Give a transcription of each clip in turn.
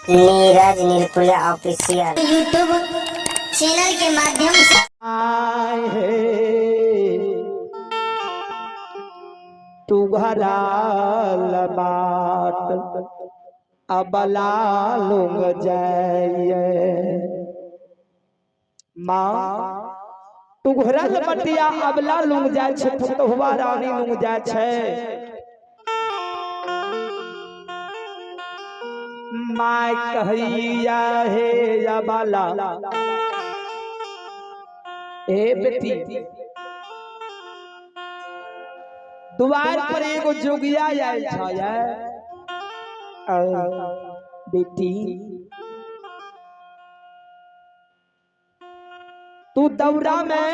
Neeraj Nirpuriya official YouTube channel के माध्यम से आए हे तुघरा बाट अबला लुंग जाइए माँ तुघरल बटिया अबला लुंग जाय छै पुतहुआ रानी लुंग जाय छै। My कहैया हे अबला ए बेटी, द्वार पर एगो जोगिया आयल छै। बेटी तू दौरा में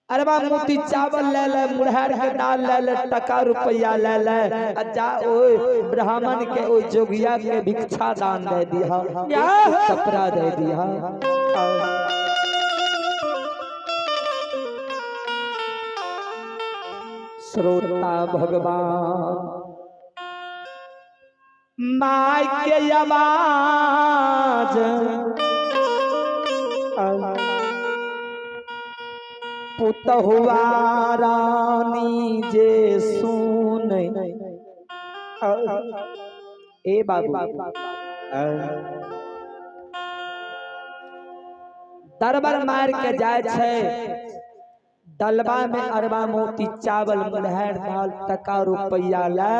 अरबा मोती चावल ले ले, मुरहर के दाल ले ले, टका रुपया ले ले, आ जा ओए ब्राह्मण के ओए जोगिया के भिक्षा दान दे दिया, कपड़ा दे दिया। श्रोता भगवान my के आवाज पुतहुआ रानी जे सुन। ए बाबू दरबार मार के जाय छै, डलबा में अरबा मोती चावल मुरहर दाल टका रुपया ले।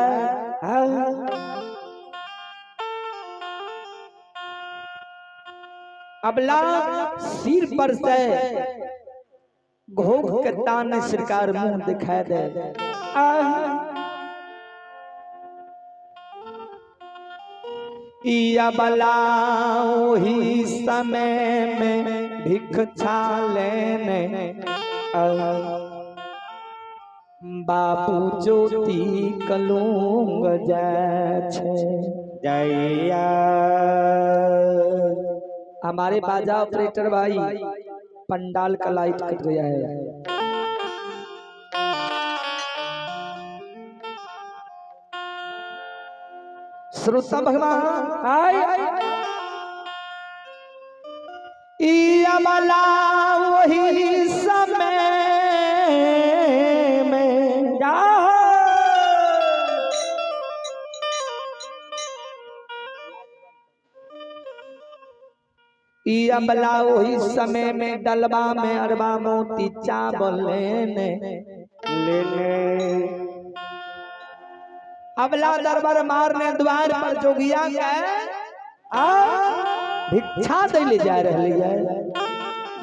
अबला सिर पर से घोघ के तान सरकार मुंह दिखा दे। अबला ही समय में भिक्षा लेने बाबू ज्योति कलूंग जाय छै। जैया हमारे बाजा ऑपरेटर भाई पंडाल का लाइट कट गया है। श्रोता भगवान आए अबला वही समय में जा अबला वही समय में डलबा में अरबा मोती चावल लेने लेने अबला दरबार मारने द्वार पर जोगिया के भिक्षा दे ले जा रही है।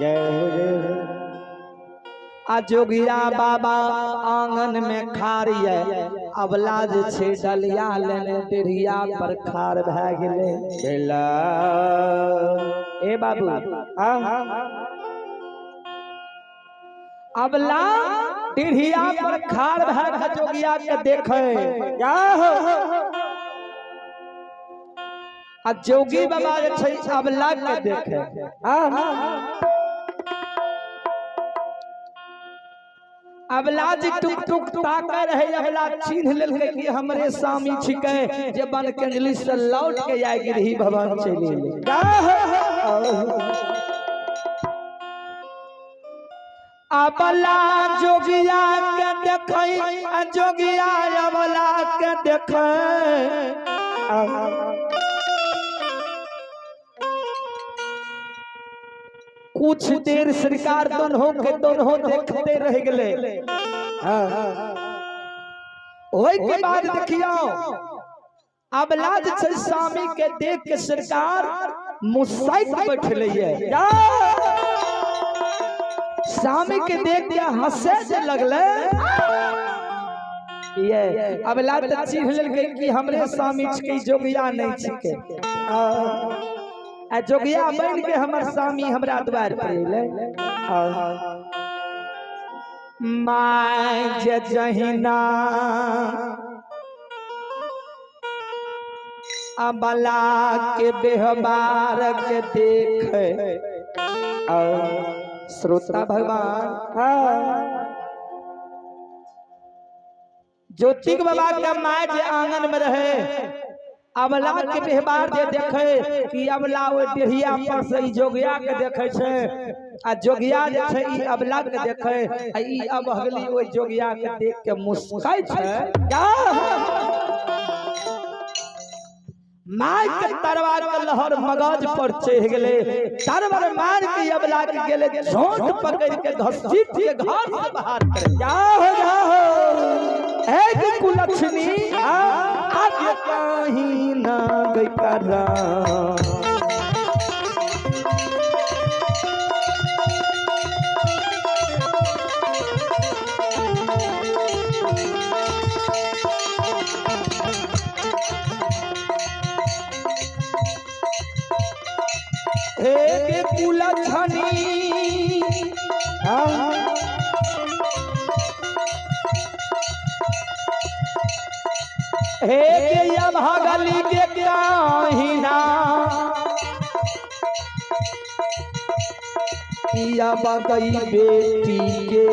जय हो जय हो। आ जोगिया बाबा आंगन में खारिये अबला जे छै डलिया लेने डेढ़िया पर खार भए गेलै। भेला ए बाबू अबला डेढ़िया पर खार भए के जोगिया के देखे आ जोगी बाबा जे छै अबला के देखे। अबला जी टुक टुक ताके रहे, अबला चिन्ह लेलकै कि हमरे स्वामी छिकै जे बन कंजली से लौट के आय गिरही भवन चलि गेलै। अबला जोगिया के देखै आ जोगिया अबला के देखै। कुछ देर सरकार दोनों के दोनों देखते रह गए। ओहि के बाद देखियो अबला जे छै स्वामी के देख के सरकार मुसाइक बैठले है। स्वामी के देख के हंसे जे लगले। ये अबला त चिन्ह लेलकै कि हमरे स्वामी छिकै जोगिया नहीं छिकै। आ जोगिया बन के हमर स्वामी हमरा द्वार पर अइलै। My जे जहिना अबला के व्यवहार के देखे। श्रोता भगवान ज्योतिक बाबा के my जे आंगन में रहे अबला के व्यवहार जे देखे कि अबला ओइ डेढ़िया पर से ई जोगिया के देखे छै आ जोगिया जे छै ई अबला के देखे आ ई अबहगली ओइ जोगिया के देख के मुस्काई छै। My के तरवा के लहर मगज पर चढ़ गेले, तरवर मार के अबला के गेले झोंट पकड़ के घसीट के घर से बाहर करे। जा हो जा हो एक कुलक्षणी आगे कहीं ना गई करा। एक कुलक्षणी हे के अभागली के काहिना या बगई बेटी के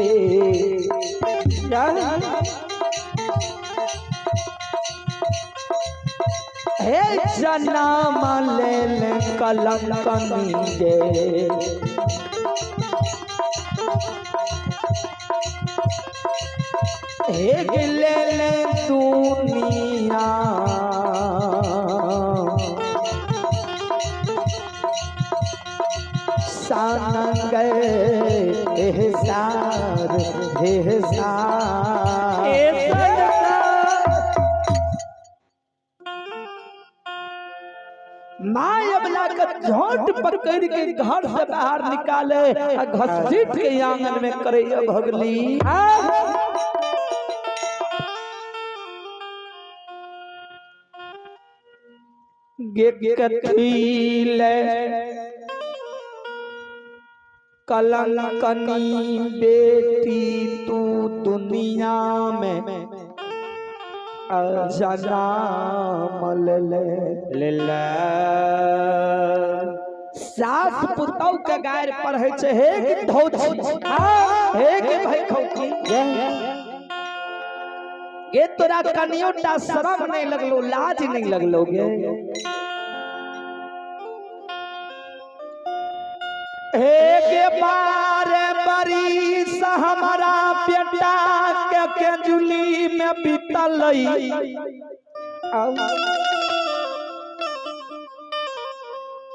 हे जन्म ले ले कलंकनी के हे ले ले दुनिया सान गए सार हे सार। My अबला के झोंट पकड़ के घर से बाहर निकाले आ घसीट के आंगन में करे भगली। गे कथीले कलंकनी बेटी तू दुनिया में जन्म ले ले। सास पुतौ के गायर पढ़ै छै हे कि धौछी हे कि भाई खौकी गे तोरा कनियो टा शरम नहीं लगलो, लाज नहीं लगलो गे। हे के बारे बरिस हमारा बेटा के केजुली में बीतलई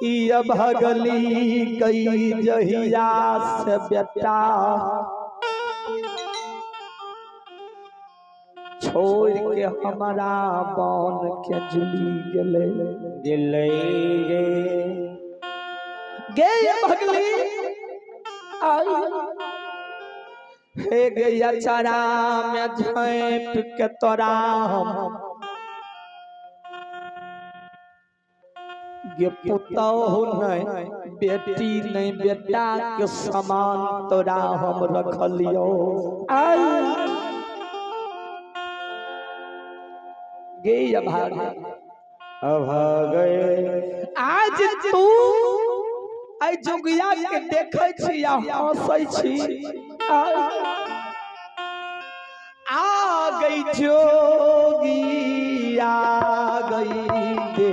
ई अभगली गई जहिया से बेटा छोड़ के हमारा बन के जुली गेले गेले गे गे भगली आई हे गे अचरा में झाँप के तोरा हम गे पुतहु नहीं बेटी नहीं बेटा के समान तोरा हम रखलियो आई गे अभागे अभागे। आज तू आई जोगिया के देखै छी आ हंसै छी। आ गई जोगी आ गई दे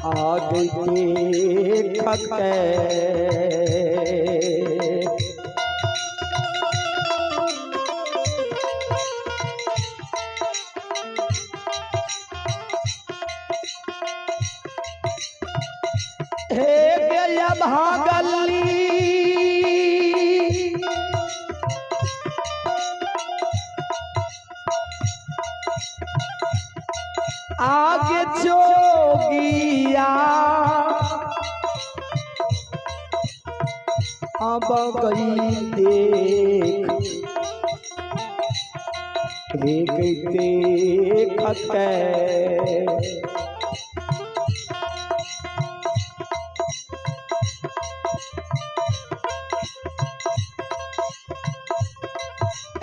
आ गई देख के हे गया भागली आगे जोगिया अब गई देख हे गई देख के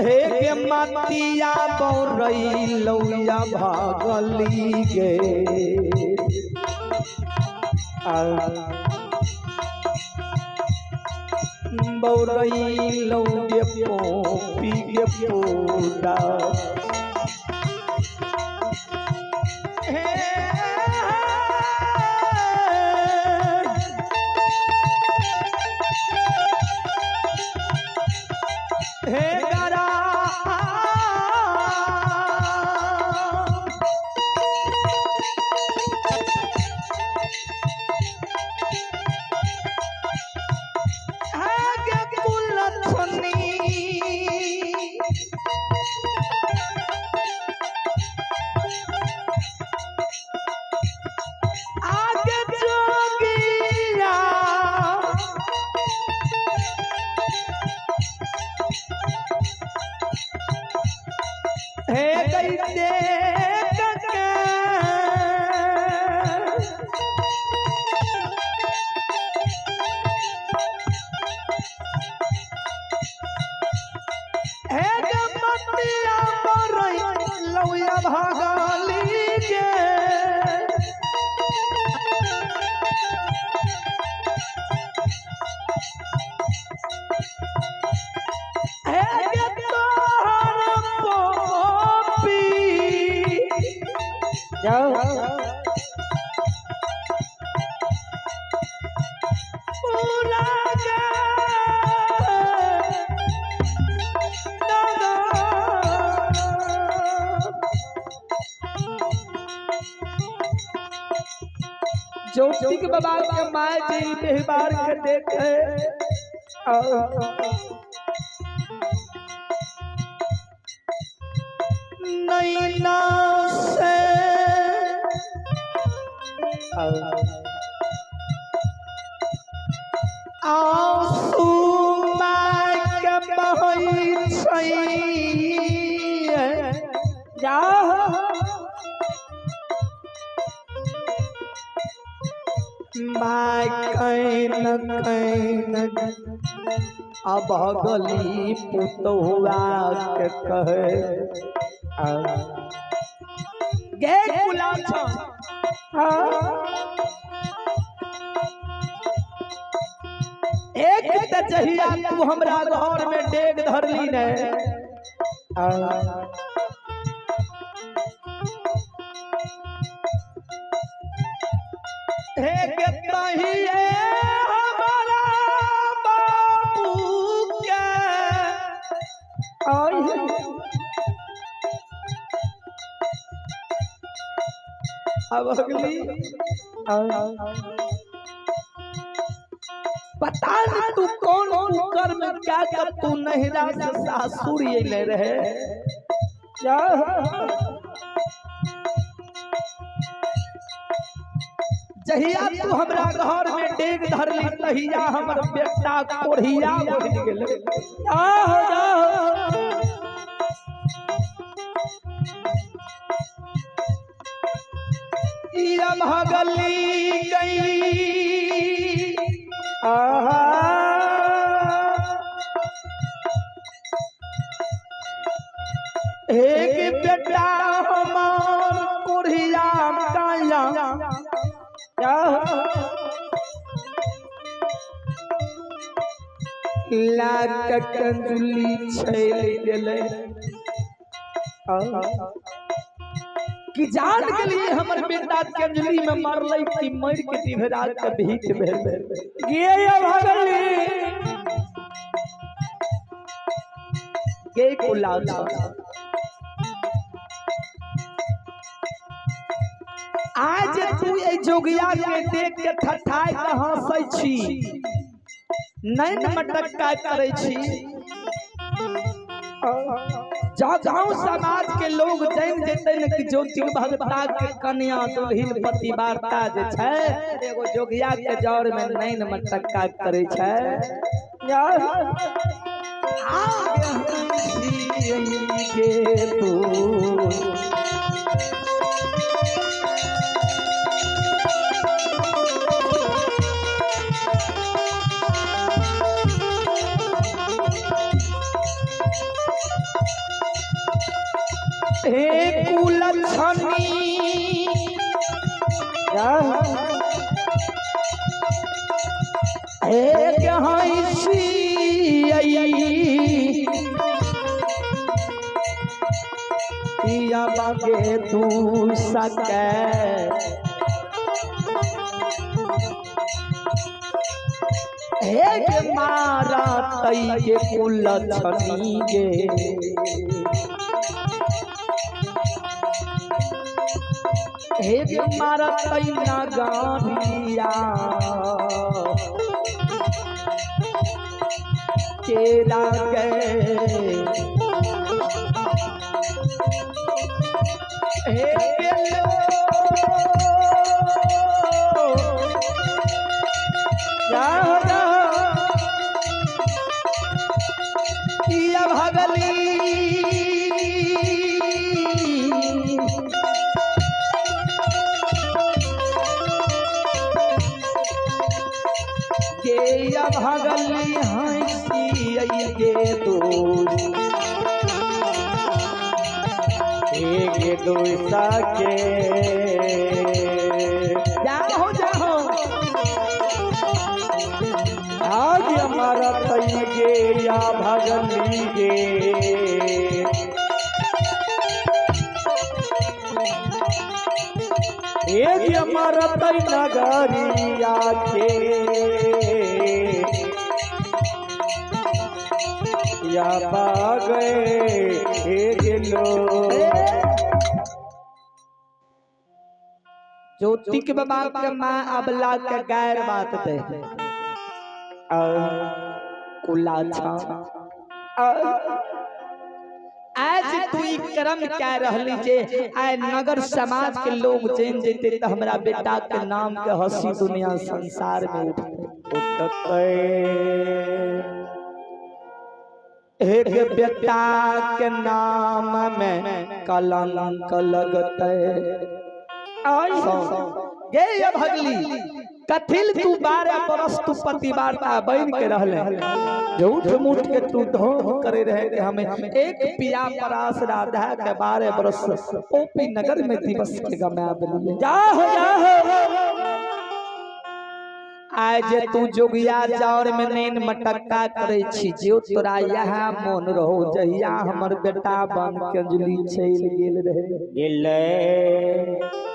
हे के मतिया बौरई लौया भागली गे बौरई लौगे पोपी गे पूरा हे गरा आगे कुलछनी आगे जोगिया हे गई देख के हे गे मतिया मरई लौया भागली गे हे गे तोहर पोपी जाओ पूरा गे ज्योतिक बाबा के माय जी व्यवहार के देखे नैना से आंसू माय के बहै छै जाओ my can can अब गली पुतहुआ के कहे गे गुलाब एक त जहिया तू हमरा घर में डेग धरली ने हे के तहिए हमारा बाबू के अब अगली पता नहीं तू कौन कुकर में क्या कर तू नहिरा से सासुर ये ले रहे जहिया तू हमरा घर में डेग धरली तहिया हमर बेटा कोढ़िया बनि गेलै। जाओ जाओ ई भगली गई आहा एक बेटा हमार कोढ़िया काया जाओ लाख कंजुली छैल गेलै कि जान गेलिए हमर बेटा कंजुली में मरलै कि मर के दिभराज के भीत भेल गे या भगली के कुला आज तू ए जोगिया के देख के ठठाय के हंसै छी, नैन मटक्का करै छी। जा गांव समाज के लोग जान जेतै ने कि ज्योति भगता के कन्या दुल्हिन पति वार्ता जे छै एगो जोगिया के जड़ में नैन मटक्का करै छै। आगे हंसी के तू हे कुलछनी हे हंसी सके हे गे मारा तई के कुल छनी गे हे गे मारा तई ना गानिया केरा गए हे गेलो जाहो जाहो किया भगली के भगली हंसी गे दोस्त एक दूसरा के जाहो जाहो आज हमारा तई गे या भगली गे एक हमारा तई नगरिया के या बागे एक लो ज्योति के बाबा के माँ अबला के गैर बात दे कुलाछा आज तू ई कर्म क्या रहली जे आय नगर समाज के लोग जान जेते त हमरा बेटा के नाम के हंसी दुनिया संसार में उठते। एक बेटा के नाम में कलंक लगते। गे ये भगली कथिल तू 12 बरस तू पतिवार्ता बन के रहले, झूठ मूठ के तू ढोंग करे रहे कि हमें एक पिया परास राधा के 12 बरस ओपी नगर में दिवस के गमा दिलिए। जाहो जाहो आज तू जोगिया चाउर में नैन मटक्का करे छी, जो तोरा यहाँ मोन रहो जहिया हमर बेटा बन के अंजलि चल गेल रहे। गेलै।